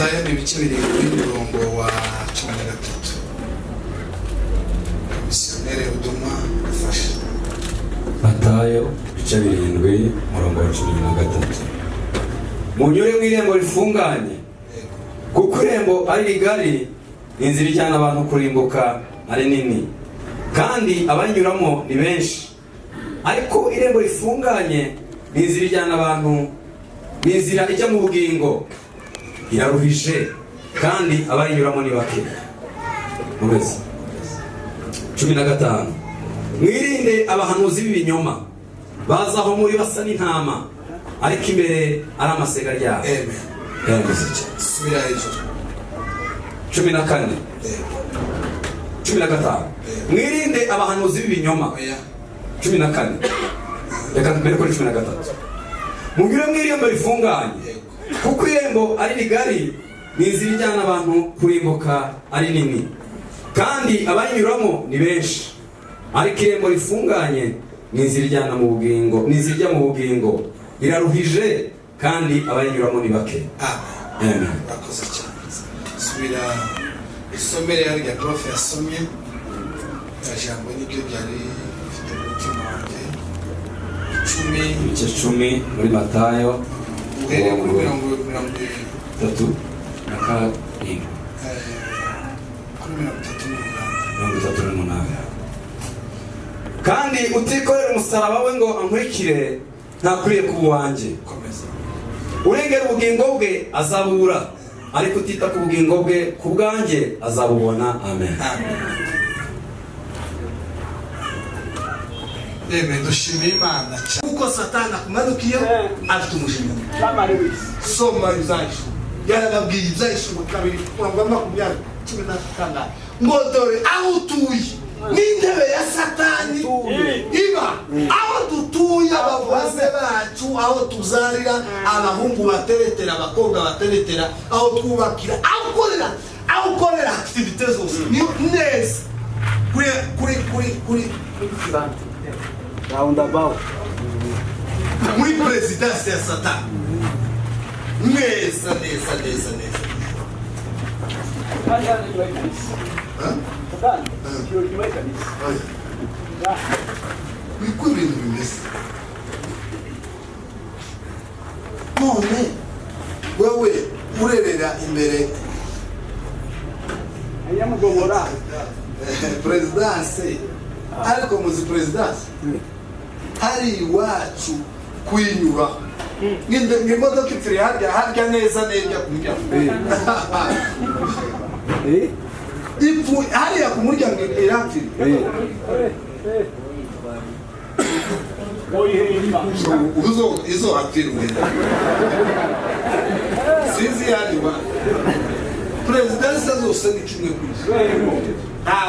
Matayo ni ibice 7, umurongo wa 13. Misiyoneri Uduma ufashe. Matayo ibice 7, umurongo wa 13: Munyure mu irembo rifunganye, kuko irembo ari rigari, inzira ijyana abantu kurimbuka ari nini, kandi abanyuramo ni benshi. Ariko irembo rifunganye ni inzira ijyana abantu, ni inzira ijya mu bugingo, iraruhije, kandi abayinyuramo ni bake. Mubeze 15: Mwirinde abahanuzi b'ibinyoma baza aho muri basa n'intama, ariko imbere ari amasega ryabo. Amen. Amen. Subira hejuru. 14. 15: Mwirinde abahanuzi b'ibinyoma. Oya. 14, reka mbere kuri 13: Munyure mu irembo rifunganye, kuko irembo ari rigari, ni inzira ijyana abantu kurimbuka ari nini, kandi abayinyuramo ni benshi. Ariko irembo rifunganye ni inzira ijyana mu bugingo, ni inzira ijya mu bugingo, iraruhije, kandi abayinyuramo ni bake. Amen. Amen. Urakoze cyane. Subira usomere harya prof yasomye. Iri jambo niryo ryari rifite umutima wanjye. 10. Ibice 10 muri Matayo. Uhereye kuri mirongo 37. Kuri 38. 38: Kandi utikorera umusaraba we ngo ankurikire ntakwiriye kuba uwanjye. Komeza. Urengera ubugingo bwe azabubura, ariko utita ku bugingo bwe ku bwanjye azabubona. Amen. Amen. Amen. Dushimiye Imana cyane kuko Satani akumanukiyeho afite umujinya. Soma Ibyahishuwe, yarababwiye. Ibyahishuwe 2, umurongo wa 20, 16, ngo dore aho utuye n'intebe ya Satani iba. Aho dutuye, abavuze bacu, aho tuzarira, abahungu bateretera, abakobwa bateretera, aho twubakira, aho ukorera, aho ukorera activité zose, ni neza kuri Roundabout. Muri perezidansi ya Satani, neza neza neza neza. Huh? Oya. Niko ibintu bimeze. None wewe urerera imbere perezidanse, ariko muzi perezidanse hari iwacu kuyinyuraho ng'imodoka ipfiriye harya harya neza neza ku muryango. Ipfu hariya ku muryango irapfiriye. Uzo izo hapfira ugenda sinzi yandi perezidanse zose ni kimwe ku isi. Nta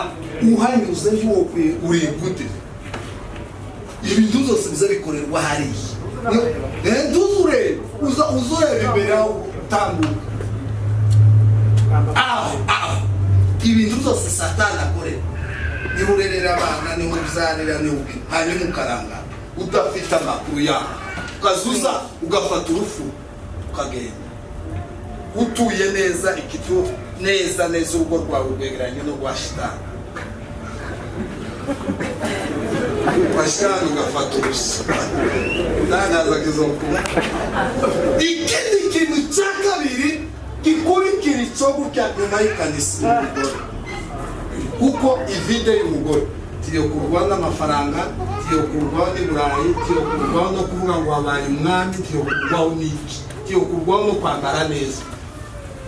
uhanyuze ntiwokwiye uri gute, ibintu byose biza bikorerwa hariya. Ntuzurebe, uza uzureba imbere aho utambuka, aho aho ibintu byose Satani akorera, niho urerera abana, niho ubyarira, niho ubwira, hanyuma ukarangara udafite amakuru yaho, ukazuza ugafata urufu ukagenda utuye neza ikitu neza neza. Urugo rwawe rwegeranye n'urwa shitani, rwa shitani, ugafata urusa ntangaza kizokuba. Ikindi kintu cya kabiri gikurikira icyo gutya nyuma y'ikanisa ni umugore, kuko ivide y'umugore tiyokurwaho n'amafaranga, tiyokurwaho n'i Burayi, tiyokurwaho no kuvuga ngo wabaye umwami, tiyokurwaho n'iki, tiyokurwaho no kwambara neza.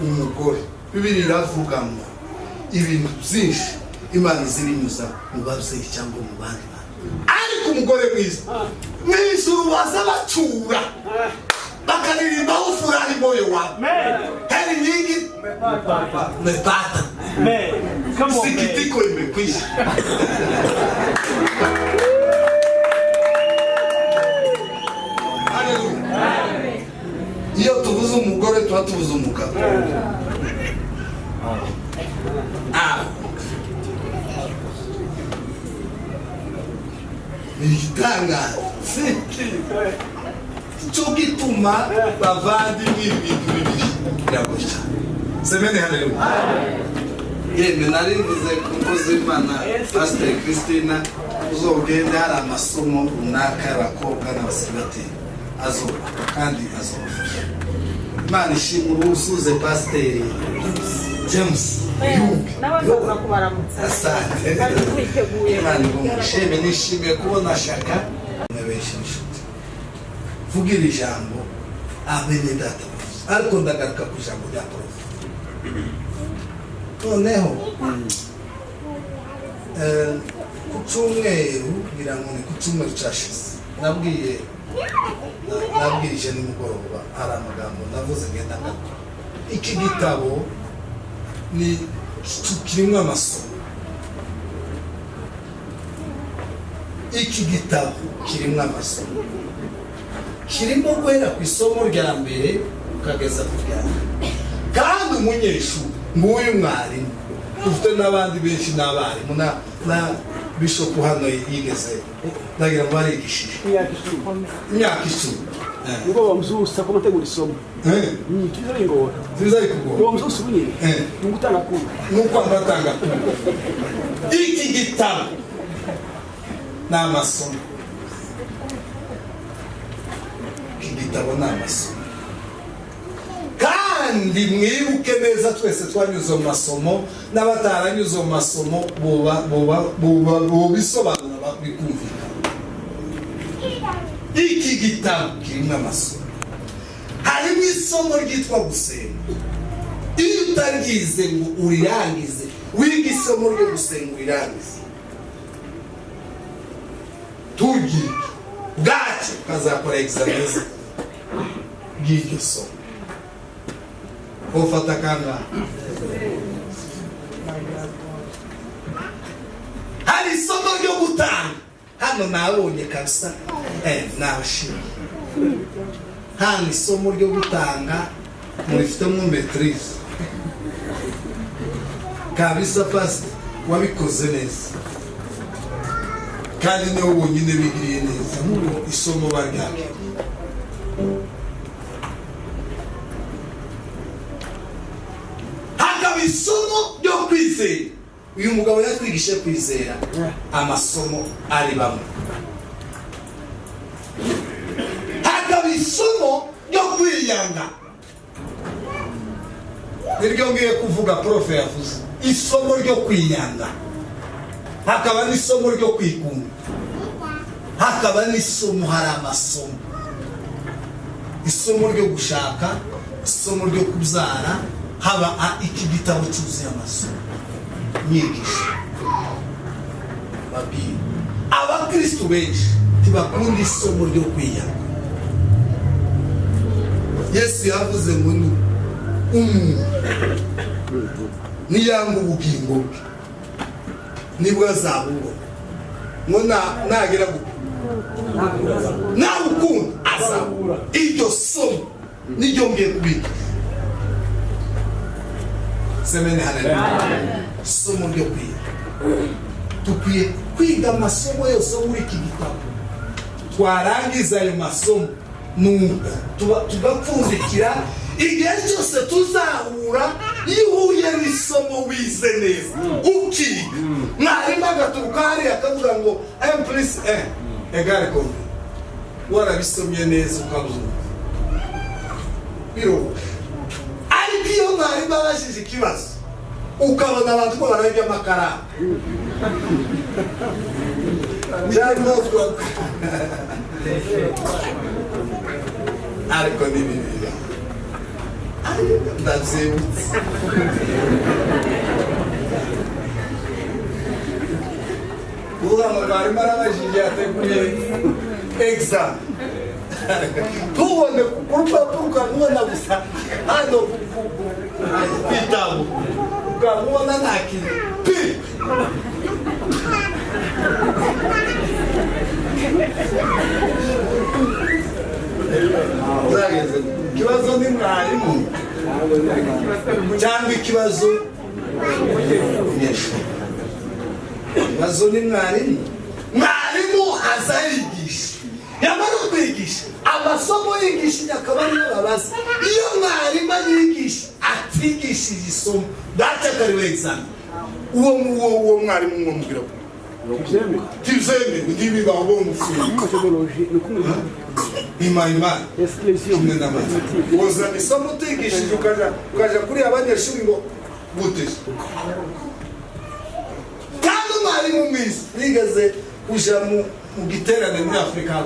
Umugore, Bibiri iravuga ngo ibintu byinshi Imana izibinyuza mu babyeyi cyangwa mu bandi bantu, ariko umugore mwiza mu ijuru baza bacura bakaririmba ufurahi moyo wangu, heri nyingi umepata, sikitiko imekwisha. Haleluya. Iyo tuvuze umugore tuba tuvuze umugabo. Ah. Ni igitangaza cyo gituma, bavandimwe, ibintu bibiri biragoye cyane. Semene haleluya. Yemwe nari mvuze ku mukozi w'Imana Pasiteri Christina, uzogende hari amasomo runaka y'abakobwa n'abasiribateri azoba kandi azobafasha. Imana ishimwe. Ubusuze Pasiteri James Yumbi. Nawe nzaza kubaramutsa. Asante. Bari twiteguye. Imana igumushime. Nishimiye kubona Shaka benshi inshuti. Vuga iri jambo abene data bavuze, ariko ndagaruka ku ijambo rya prof. Noneho ku cyumweru, ngira ngo ni ku cyumweru cyashize, nabwiye nabwirije nimugoroba, hari amagambo navuze ngenda ngaruka. Iki gitabo ni kirimo amasomo. Iki gitabo kirimo amasomo, kirimo guhera ku isomo rya mbere ukageza ku rya nyuma. Kandi umunyeshuri nguyu, mwarimu ufite n'abandi benshi n'abarimu na bishopu hano yigeze, ndagira ngo barigishije Imyaka 10. Imyaka 10. Nubwo bamuzusa ko amategura isomo. Tubiza bingora. Ziza bikugora. Uwo muzusa ubu nyine ni ugutanga kuru. Nuko amatanga. Iki gitabo ni amasomo. Iki gitabo ni amasomo. Kandi mwibuke neza, twese twanyuze mu masomo, n'abataranyuze mu masomo bubisobanura bikumvikana. Iki gitabo kirimo amasomo. Harimo isomo ryitwa gusenga. Iyo utaryize ngo urirangize, wiga isomo ryo gusenga urirangize, turyige bwacyo ukazakora examen ry'iryo somo, ufata kangahe? Hari isomo ryo gutanga. Hano nabonye kabisa, nabashimye. Hano isomo ryo gutanga murifitemo maîtrise kabisa. Pasi wabikoze neza, kandi niwe wonyine bigiriye neza nk'uko isomo baryakiriye. Hakaba isomo ryo kwizera. Uyu mugabo yatwigishe kwizera, amasomo ari bamwe. Hakaba isomo ryo kwiyanga, niryo ngiye kuvuga prof yavuze, isomo ryo kwiyanga. Hakaba n'isomo ryo kwikunda, hakaba n'isomo, hari amasomo, isomo ryo gushaka, isomo ryo kubyara. Haba iki gitabo cyuzuye amasomo, nyigisho. Babwira abakristu benshi ntibakunda isomo ryo kwiyanga. Yesu yavuze ngo ni umuntu niyanga ubugingo bwe nibwo azabubona, ngo nagera nabukunda azabura. Iryo somo niryo ngiye kubigisha. Semene haleluya. Isomo ryo kwiga, dukwiye kwiga amasomo yose muri iki gitabo. Twarangiza ayo masomo, nuko tugapfundikira. Igihe cyose tuzahura, iyo uhuye n'isomo wize neza, ukiga, mwarimu agaturuka hariya akavuga ngo 1 plus 1 égale combien, warabisomye neza ukabyumva, biroroshye. Ariko iyo mwarimu abajije ikibazo, ukabona abantu ko bararya amakaramu cyangwa, ariko ni bibi, ndabyibutse. Kuvuga ngo mwarimu arabajije, yateguye exam, tubone ku rupapuro, ukamubona gusa hano ku bitabo, ukamubona nta kintu pi. Zageze ikibazo ni mwarimu cyangwa ikibazo umunyeshuri? Ikibazo ni mwarimu. Mwarimu aza yigisha, yamara kwigisha Amasomo yigishije akaba ariyo babaza. Iyo mwarimu yigisha atigishije isomo bwaca examen, uwo mwarimu mwamubwira ko tivyemewe, ntibibaho, bomufunga. Imana kimwe n'amazi. Wozana isomo utigishije, ukaja kuri abanyeshuri ngo gute? Kandi umwarimu mwiza, nigeze kuja mu giterane muri Afurika,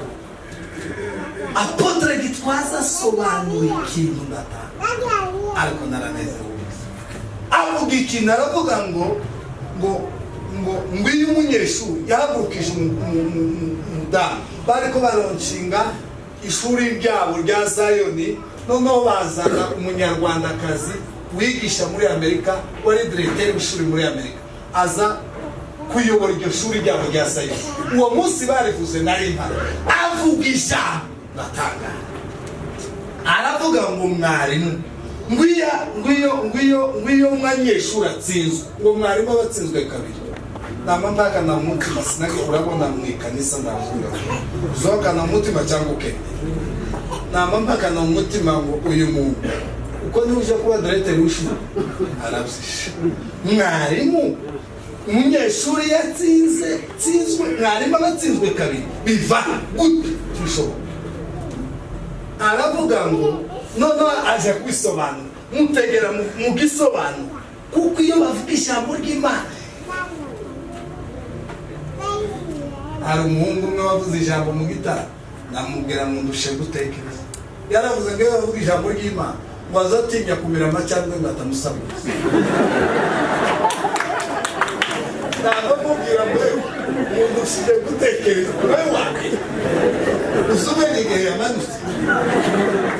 Apôtre Gitwaza asobanura ikintu, ndatanga, ariko naranezerewe. Avuga ikintu, aravuga ngo iyo umunyeshuri yahagurukije umudamu, bariko baronshinga ishuri ryabo rya Zayoni, noneho bazana umunyarwandakazi wigisha muri Amerika, wari diregiteri w'ishuri muri Amerika, aza kuyobora iryo shuri ryabo rya Zayoni. Uwo munsi barivuze, nari mpari. Avuga ijambo, ndatangara. Aravuga ngo mwarimu, ngwiya ngwiyo ngwiyo ngwiyo umunyeshuri atsinzwe, ngo mwarimu aba atsinzwe kabiri. Nama mpaka na mutima sinage. Urabona, mu ikanisa ndavuga uzoka na mutima cyangwa ukende. Nama mpaka na mutima ngo uyu muntu uko niba uje kuba diregiteri w'ishuri arabyishe. Mwarimu, umunyeshuri yatsinze, tsinzwe, mwarimu aba atsinzwe kabiri, biva gute? Tubishoboka. Aravuga ngo noneho aje kwisobanura, mutegera mu gisobanuro, kuko iyo bavuga ijambo ry'Imana, hari umuhungu umwe wavuze ijambo mu gitara, namubwira ngo ndushe gutekereza. Yaravuze ngo iyo bavuga ijambo ry'Imana, ngo azatinya kumira amacandwe, ngo atamusabiriza. Ntabwo mubwira ngo ndushije gutekereza, wowe wake usumenya igihe yamanutse,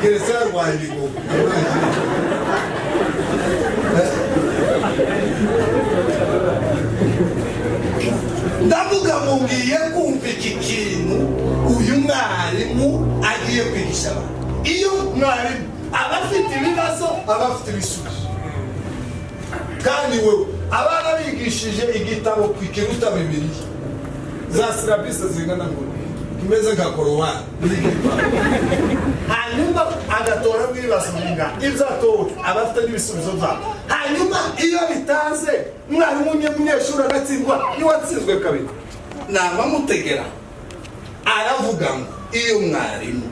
keretse yarwaye ibigogo. Ndavuga ngo ngiye kumva iki kintu uyu mwarimu agiye kwigisha abantu. Iyo mwarimu aba afite ibibazo, aba afite ibisubizo. Kandi wewe abana bigishije igitabo kiruta Bibiliya, za syllabus zingana ngo kimeze nka Korowani, hanyuma agatora ibibazo bingana ibyo atowe, aba afite n'ibisubizo byabo. Hanyuma iyo bitanze, mwarimu umunyeshuri agatsindwa, niwe atsinzwe kabiri. Namamutegera, aravuga ngo iyo mwarimu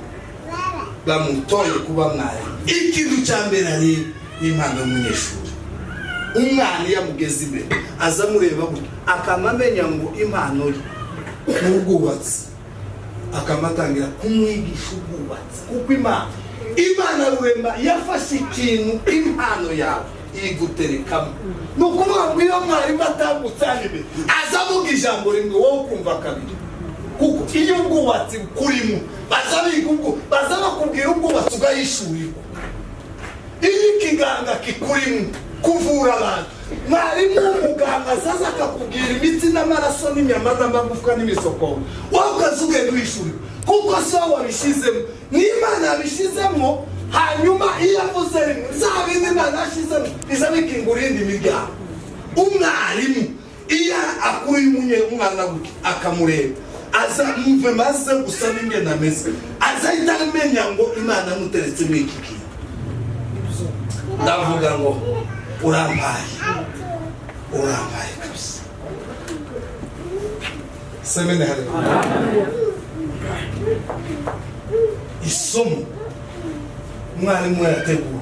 bamutoye kuba mwarimu, ikintu cya mbere areba ni impano y'umunyeshuri. Umwana iyo amugeze imbere, aza amureba gutya, akama amenya ngo impano ye ni ubwubatsi, akamatangira kumwigisha ubwubatsi, kuko Imana Rurema yafashe ikintu, impano yawe, iguterekamo. Ni ukuvuga ngo iyo mwarimu atambutse hano imbere, aza avuga ijambo rimwe, wowe ukumva kabiri, kuko iyo ubwubatsi kurimo, baza biga ubwo, baza bakubwira ubwubatsi, ugahishurirwa. Iyo ikiganga kikurimo, kuvura abantu, mwarimu w'umuganga azaza akakubwira imitsi n'amaraso n'inyama n'amagufwa n'imisokoro, wowe ukaza ugenda uhishurirwa, kuko si wowe wabishyizemo, n'Imana yabishyizemo. Hanyuma iyo avuze rimwe, za bindi Imana yashyizemo biza bikingura iyindi miryango. Umwarimu iyo akuye umwana gutya akamureba, aza mve maze gusa n'ingene ameze, aza ahita amenya ngo Imana yamuteretsemo iki kintu. Ndavuga ngo urampaye, urampaye kabisa. Semene haleluya. Isomo umwarimu yateguye,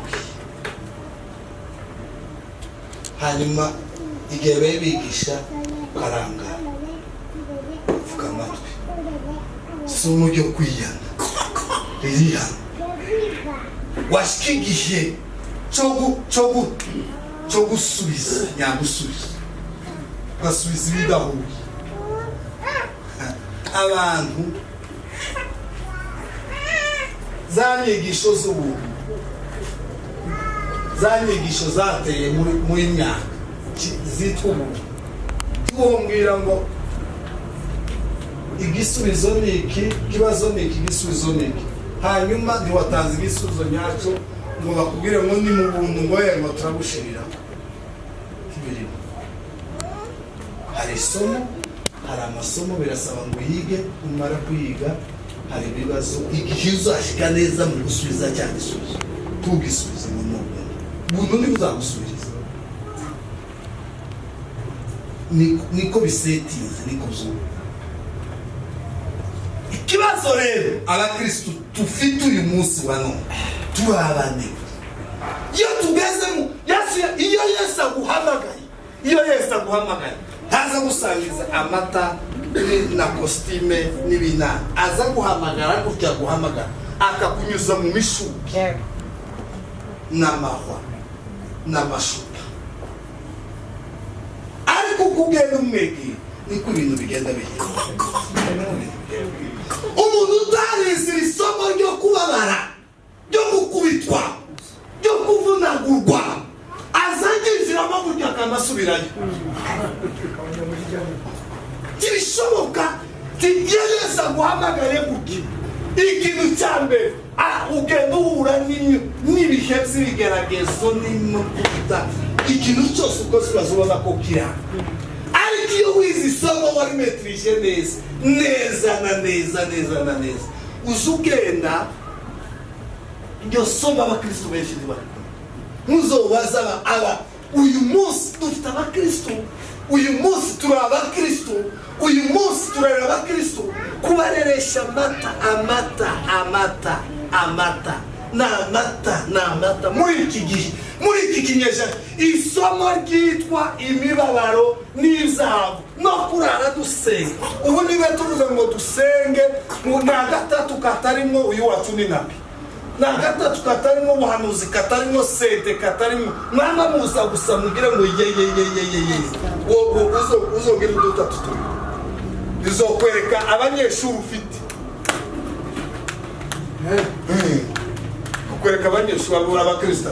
hanyuma igihe bari bigisha ukarangara, upfuka amatwi, isomo ryo kwiyana riri hano. Washika igihe cyo gusubiza nyagusubiza, ugasubiza ibidahuye. Abantu, za nyigisho z'ubuntu, za nyigisho zateye muri myaka zitwa ubuntu, tuwombwira ngo igisubizo ni iki, ikibazo ni iki, igisubizo ni iki, hanyuma ntiwatanze igisubizo nyacyo, ngo bakubwire ngo ni mu buntu, ngo ngo turagushirira. Ntibirimo. Hari isomo, hari amasomo birasaba ngo uyige, umara kuyiga. Hari ibibazo igihe uzashika neza mu gusubiza cya gisubizo, tugisubize mu nubwo buntu niba uzagusubiriza niko bisetinze, niko zuba. Ikibazo rero abakristu tufite uyu munsi wa none, turabane iyo tugeze mu Yesu, iyo Yesu aguhamagaye, iyo Yesu aguhamagaye ntaza gusangiza amata na kositime n'ibinani, aza guhamagara gutya, guhamagara akakunyuza mu mishuki n'amahwa n'amashuka, ariko uko ugenda umwegera niko ibintu bigenda bihinduka. Umuntu utarize iri somo ryo kubabara, ryo gukubitwa, ryo kuvunagurwa, azaginjiramo gutya akamasubirayo. Ntibishoboka. Iyo Yesu aguhamagaye gutya, ikintu cya mbere ugenda uhura n'ibihe by'ibigeragezo n'imikuta, ikintu cyose ukoze uraza ubona ko kiranga. Ariko iyo wize isomo warimetirije neza neza na neza neza na neza, uza ugenda iryo somo. Abakristu benshi ntibarikunda. Muzobaza aba uyu munsi dufite abakristu, uyu munsi turi abakristu, uyu munsi turarera abakristu kubareresha amata, amata, amata, amata n'amata n'amata. Muri iki gihe, muri iki kinyejana, isomo ryitwa imibabaro n'ibyago no kurara dusenga, ubu niba tuvuze ngo dusenge nta gatatu katarimo uyu wacu ni nabi, nta gatatu katarimo ubuhanuzi, katarimo sente, katarimo mwana muza gusa mugire ngo ye ye ye ye ye ye, uzongera udutatu tubiri bizokwereka abanyeshuri ufite, kukwereka abanyeshuri abakristo.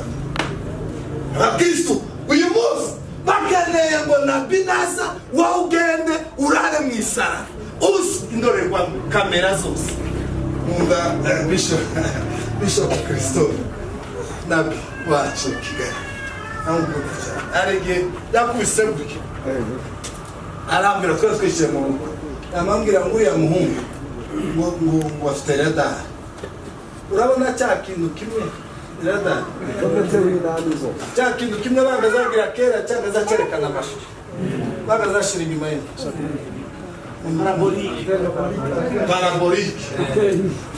Abakristo uyu munsi bakeneye ngo nabi naza wowe ugende urare mu isara uzi indorerwamo kamera zose. Nkunda Bishop Christophe nabi wacu Kigali, amukunda cyane. Hari igihe yakubise gutya arambwira, twari twicaye mu rugo, amambwira ngo uriya muhungu ngo afite radari, urabona cya kintu kimwe radari, cya kintu kimwe bagazagira kera cyangwa cyerekana amashusho bagazashyira inyuma ye, parabolike.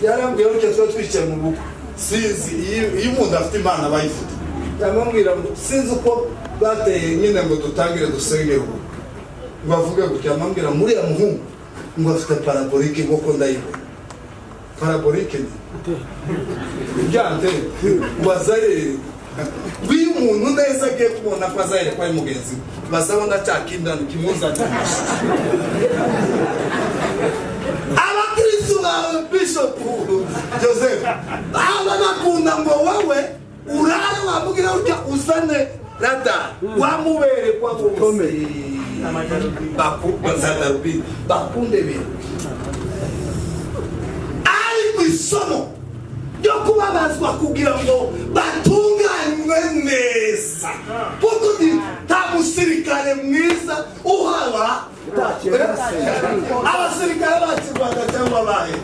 Yarambwiye gutya, tuba twicaye mu rugo, sinzi iyo umuntu afite imana bayifite, yamambwira ngo sinzi uko bateye nyine ngo dutangire dusengere ubu, ngo avuge gutya, yamambwira ngo uriya muhungu ngo afite parabolike, ngo ndayibona parabolike ni ibyantene, ngo azayere ngo iyo umuntu neza agiye kubona ko azayere ko ari mugenzi we, bazabona cya kindani kimuzanira. Abakristu bawe Bishop Joseph aba bakunda ngo wowe urare wamubwira utya uzane radari wamuberekwa bose bakunde ibintu. Ariko isomo ryo kubabazwa kugira ngo batunganywe neza, kuko nta musirikare mwiza uhaba. Abasirikare bacu Rwanda cyangwa abahe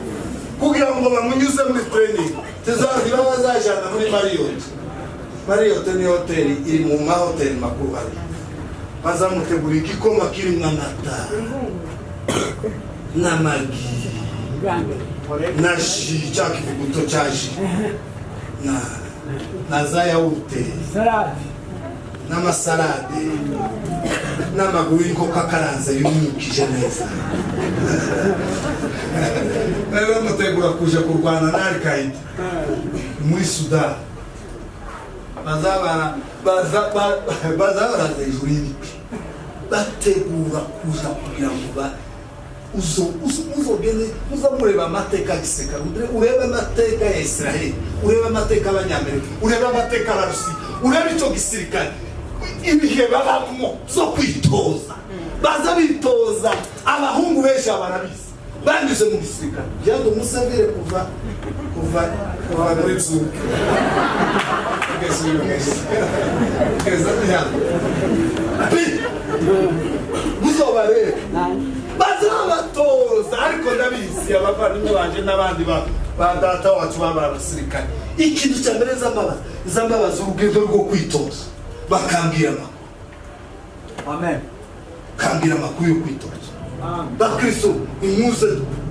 kugira ngo bamunyuze muri training, tuzaziba bazajana muri Marriott. Marriott ni hoteli iri mu mahoteli makuru hari, bazamutegura igikoma kirimo amata n'amagi na ji, cya kivuguto cya ji na za yawurute n'amasalade n'amaguru y'inkoko akaranze yumukije neza. Bari bamutegura kuja kurwana na Al-Qaeda muri Sudan, bazabaraza hejuru y'ibiti bategura kuja kugira ngo uzogende uzamureba amateka ya gisirikare, urebe amateka ya Israel, urebe amateka y'Abanyamerika, urebe amateka y'Abarusiya, urebe icyo gisirikare ibihe babamo zo kwitoza, baza bitoza. Abahungu benshi barabizi banyuze mu gisirikare. Byando Museveni kuva kuva kuva muri Zuke kugeza uyu munsi kugeza hano muzobarebe. Bazabatoza, ariko ndabizi abavandimwe banje n'abandi ba data wacu baba abasirikare. Ikintu cya mbere zambabaza urugendo rwo kwitoza, bakambwira amakuru. Amen. Kambwira amakuru yo kwitoza. Bakristo, nimuze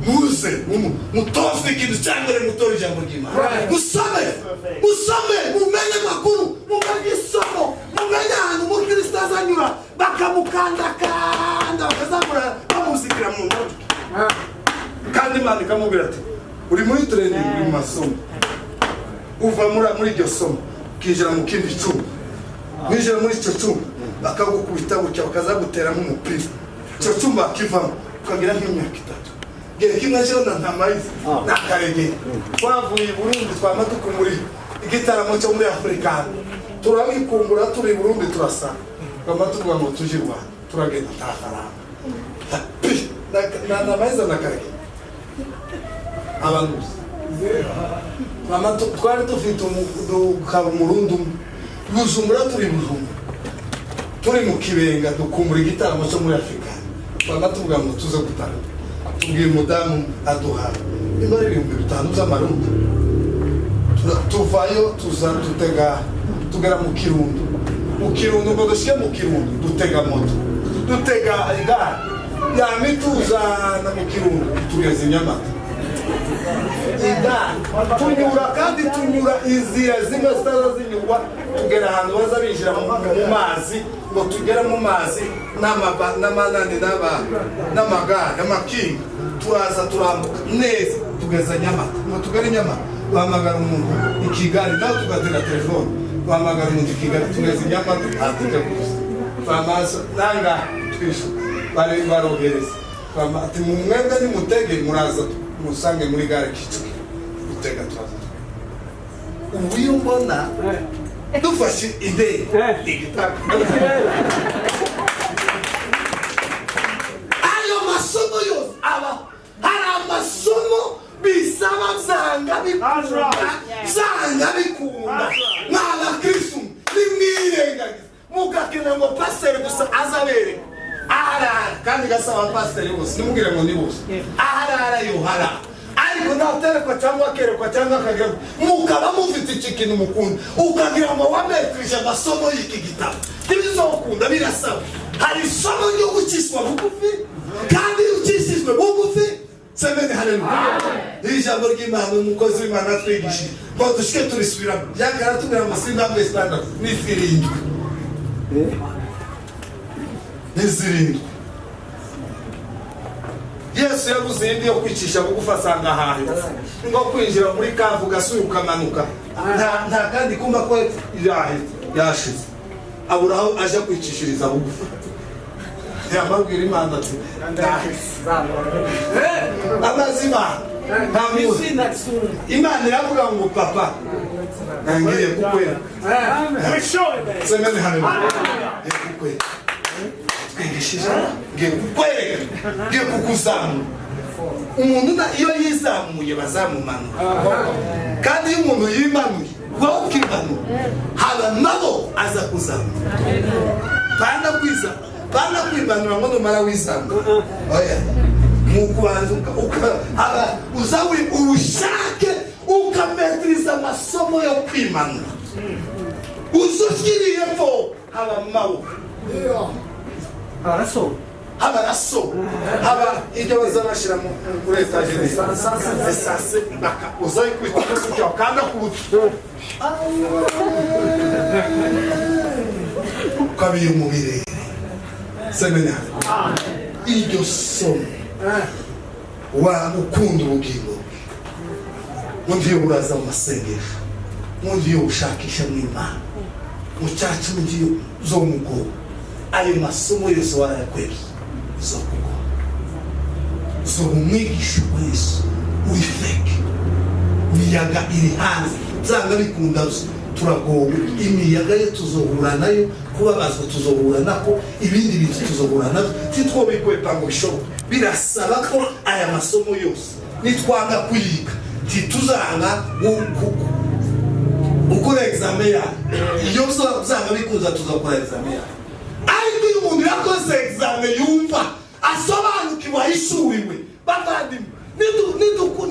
muze mutozwe. Ikintu cya mbere, mutore ijambo ry'Imana, musome, musome, mumenye amakuru, mumenye isomo, mumenye ahantu umukristo azanyura bakamukandakanda, bakazamura bamuzigira mu mutwe, kandi Imana ikamubwira ati: "Uri muri training, uri mu masomo." Uva muri iryo somo ukinjira mu kindi cyumba, winjira muri icyo cyumba bakagukubita gutya, bakazagutera nk'umupira. Icyo cyumba kivamo ukagira nk'imyaka 3. Gihe kimwe cyo na Ntamayizi n'Akaregera twavuye i Burundi, twama dukumuri igitaramo cyo muri Afurika, turabikumbura turi i Burundi, turasanga twama tuvuga ngo tuje i Rwanda. Turagenda nta faranga na Ntamayiza na Karegera abantu mama twari dufite ukaba Umurundi umwe Bujumbura, turi Bujumbura, turi mu Kibenga, dukumbura igitaramo cyo muri Afurika, twama tuvuga ngo tuze gutarama. Tubwira umudamu, aduha nimba ari 5000 by'amarundi. Tuvayo tuza dutega, tugera mu Kirundo. Mu Kirundo, ngo dushike mu Kirundo, dutega moto, dutega igare yami tuzana mu Kirundo, tugeze i Nyamata igare tunyura, kandi tunyura inzira zimwe zitaza zinyurwa. Tugera ahantu baza binjira mu mazi, ngo tugere mu mazi n'amanani n'amagare, amakinga. Turaza turambuka neza, tugeza Nyamata. Ngo tugere Nyamata, duhamagara umuntu i Kigali, nawe tugatega telefone, duhamagara umuntu i Kigali, tugeze i Nyamata ntatike gusa twamaso nanga twishu bari barogereza. Ati: "Mu mwebwe nimutege, muraza musange muri gare Kicukiro." Dutega turaza. Ubu iyo mbona dufashe indege igitaka. Ayo masomo yose aba hari amasomo bisaba byanga bikunda, byanga bikunda. Mw'abakristu, nimwirengagiza mugakena ngo pasiteri gusa azabereka aharara, kandi gasaba pasiteri bose, nimubwire ngo ni bose aharara yohara, ariko ntaterekwa cyangwa akerekwa cyangwa akagira, mukaba mufite iki kintu mukunda, ukagira ngo wametrije amasomo y'iki gitabo, ntibizokunda. Birasaba, hari isomo ryo gucishwa bugufi, kandi iyo ucishijwe bugufi, semeni haleluya. Iri jambo ry'Imana umukozi w'Imana atwigishije ngo dushike turisubiramo, yakaratubwira ngo si intambwe zitandatu, ni zirindwi, ni zirindwi. Yesu yabuze iyindi yo kwicisha bugufi, asanga ahahetse ngo kwinjira muri kavu ugasuye ukamanuka, nta kandi kumba ko yahetse yashize, abura aho aja kwicishiriza bugufi. Yamabwira Imana ati: "Ndahetse amazi." Imana nta muzi. Imana iravuga ngo: "Papa, ngiye kukwereka." Semeni haleluya. Ngiye kukwereka, twigishije, ngiye kukwereka, ngiye kukuzamura. Umuntu iyo yizamuye bazamumanura, kandi iyo umuntu yimanuye, wowe ukimanura, haba nabo aza kuzamura. Pana kwiza, pana kwimanura ngo numara wizamura, oya, nukubanza haba uza ubushake, ukametiriza amasomo yo kwimanura, uza ushyiriye epfo, haba amaboko Araso. Haba raso, haba ibyo baza bashyira muri etajeri, esase, baka uzayikubita gutya, ukanda ku buto, ukabira mu birere. Semenya iryo somo. Wa ukunda ubugingo bwe, ngiye uraza mu masengesho, ngiye ushakisha mu Imana, mu cyacu ngiye zo mugo, ayo masomo yose warayakwebye, zo kugora zo umwigisha wa Yesu uri fake. Imiyaga iri hanze, byanga bikunda turagowe. Imiyaga yo tuzohura nayo, kubabazwa tuzohura nako, ibindi bintu tuzohura nabyo, titwobikwepa ngo bishoboke. Birasaba ko aya masomo yose nitwanga kuyiga, tituzanga gukora examen yayo. Iyo byanga bikunza tuzakora examen yayo. Ariko iyo umuntu yakoze examen, yumva asobanukiwe. Wahishuriwe bavandimwe,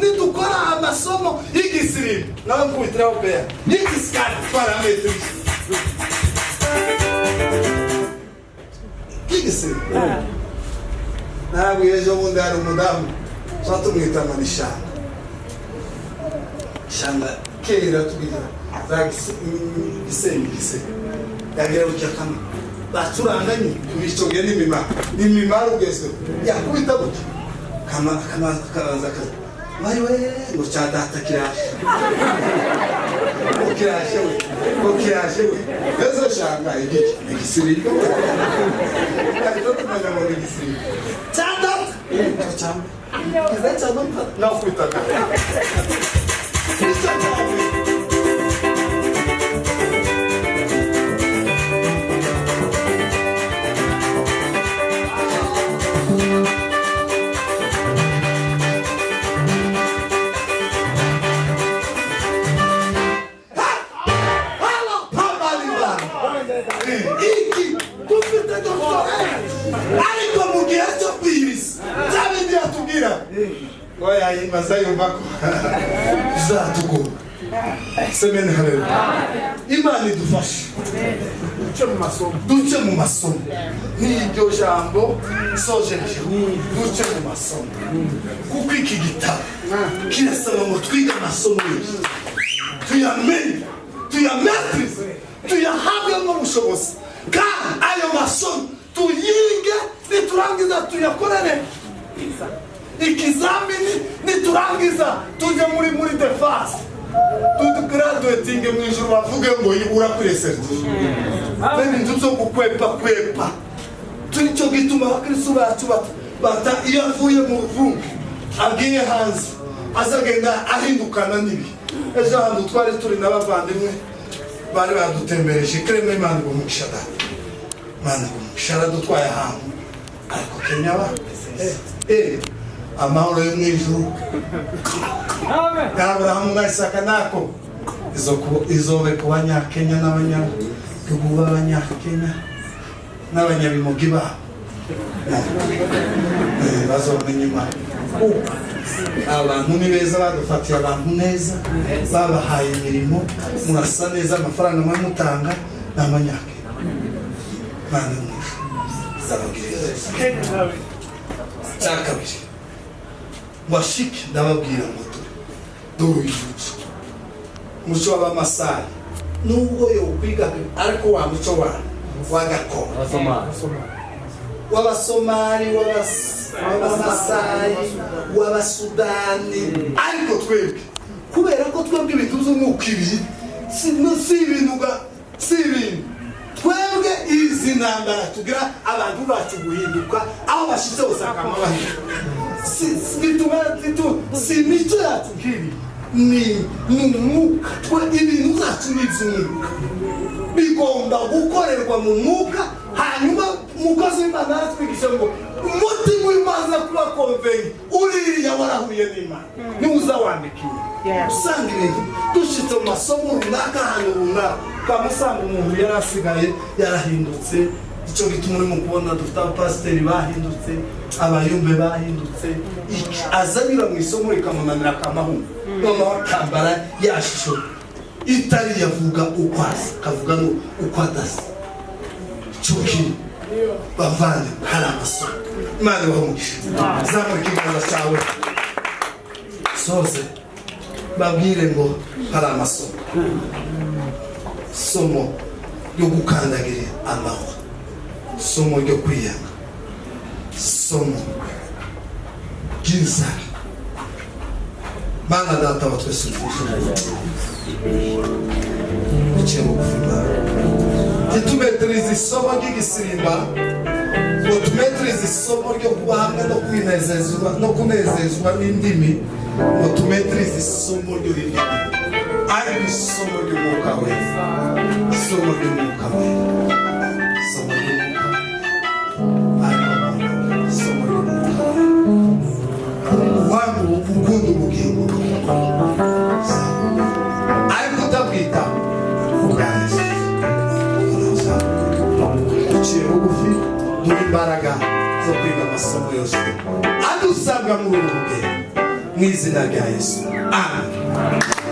nidukora amasomo y'igisirimu nawe nkubitiraho peya y'igisikari twarametrishe y'igisirimu. Ntabwo ejo bundi hari umudamu tuba tumwita ngo ni Shanga. Shanga kera tugira za gisenyi gisenyi yagira gutya kamwe bacuranga nyine ibicoge n'imimaro n'imimaro ugezweho yakubita gutya kama kama kabanza kaza wari we ngo cya data kiraje ngo kiraje we ngo kiraje we ezo Shanga igiki igisirimu ahita tumenya ngo ni igisirimu cya data cya kiza cya data nakubitaga icyo cya. Iki dufite doctorate ariko mu gihe cyo kwiriza bya bindi yatubwira ngo yayimaze yumva ko bizatugora. Semene haleluya. Imana idufashe Duce mu masomo. Duce mu masomo n'iryo jambo sojeje duce mu masomo kuko iki gitabo kirasaba ngo twige amasomo yose tuyamenye tuyametrize tuyahabwe n'ubushobozi kandi ayo masomo tuyige niturangiza tuyakorere ikizamini niturangiza tujye muri defense tugraduatinge mu ijuru bavuge ngo urakwiriye certificat. Ibintu byo gukwepa kwepa nicyo gituma abakristo bacu bata iyo avuye mu ruvunge agiye hanze azagenda ahindukana n'ibi. Ejo hantu twari turi n'abavandimwe bari badutembereje kiremwa Imana igumugisha data Imana igumugisha aradutwaye ahantu ariko Kenya ba amahoro yo mu ijuru Aburahamu na Isaka nako izobe ku banyakenya n'abanyagihugu b'abanyakenya n'abanyabimogi babo bazomenya Imana. Abantu ni beza badufatiye abantu neza babahaye imirimo murasa neza amafaranga mwe mutanga ni abanyakenya. Imana yo mu ijuru izabagirira neza. Cya kabiri washike ndababwira ngo dore uyu muco umuco w'abamasayi nubwo yokwiga ariko wa muco wa wagakondo w'abasomali w'abamasayi w'abasudani ariko twebwe kubera ko twebwe ibintu by'umwuka ibi si ibintu si ibintu twebwe izi ntambara tugira abantu bacu guhinduka aho bashize hose akama bahinduka si imico yacu nk'ibi ni umwuka twe ibintu zacu ni iby'umwuka bigomba gukorerwa mu mwuka. Hanyuma umukozi w'Imana aratwigisha ngo umutima w'Imana kuba konvenyi uririya warahuye n'Imana niwe uzawandikiwe. Usanga ibintu dushitse mu masomo runaka ahantu runaka ukamusanga umuntu yari asigaye yarahindutse. Icyo gituma urimo kubona dufite abapasiteri bahindutse abayumbe bahindutse azanyura mu isomo rikamunanira akamahungu noneho akambara ya shusho itari yavuga uko asa akavuga uko adasa. Cyo bavande hari amasomo Imana ibahe umugisha. Zamura ikiganza cyawe soze babwire ngo hari amasomo somo ryo gukandagira amahwa somo ryo kwiyanga somo ry'inzara. Mana data wa twese duciye bugufi bwawe ntitumetirize isomo ry'igisirimba ngo tumetirize isomo ryo kuba hamwe no kwinezezwa no kunezezwa n'indimi ngo tumetirize isomo ry'ururimi ariko isomo ry'umwuka wera isomo ry'umwuka wera isomo ry'umwuka ariko isomo ry'umwuka wera wangu ukunda ubugingo ariko utabwita ubwanjye uciye bugufi duha imbaraga zo kwiga amasomo yose. muri uru rugendo, mu izina rya Yesu, amen.